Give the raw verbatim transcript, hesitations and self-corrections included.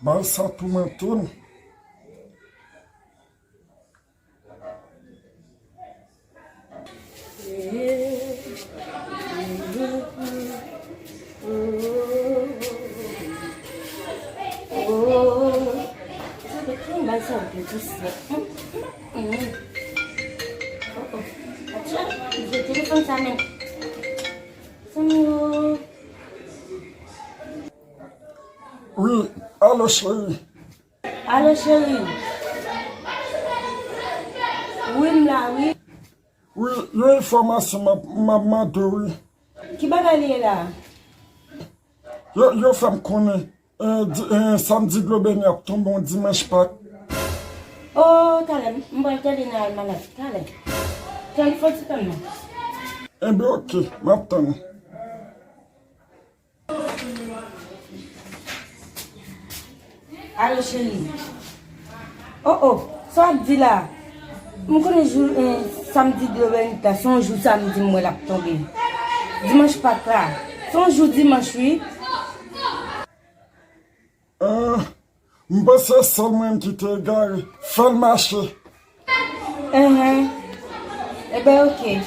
Bay sa tou mwen tou. Wi, alo cheri. Alo cheri. Wi, m la wi. Wi, yon enfòmasyon m ap, m ap mande w wi. Ki bagay li ye la? Yo, yo fè m konnen, eh, di, eh, samdi dlo beni ap tonbe yon dimanch Pak. Oh, talè, m pral tande nan almanak, talè. Tann fò ti tann mwen. Enben, oke, m ap tann ou. Alo, cheri. Oh, oh, sa w ap di la? M konnen jou, eh, samdi dlo beni ta, se yon jou samdi m wè l ap tonbe. Dimanch Pak la. Se yon jou dimanch, wi. Ah, m panse se sèl mwen ki te egare. Fè l mache. Enhen. Enben, oke.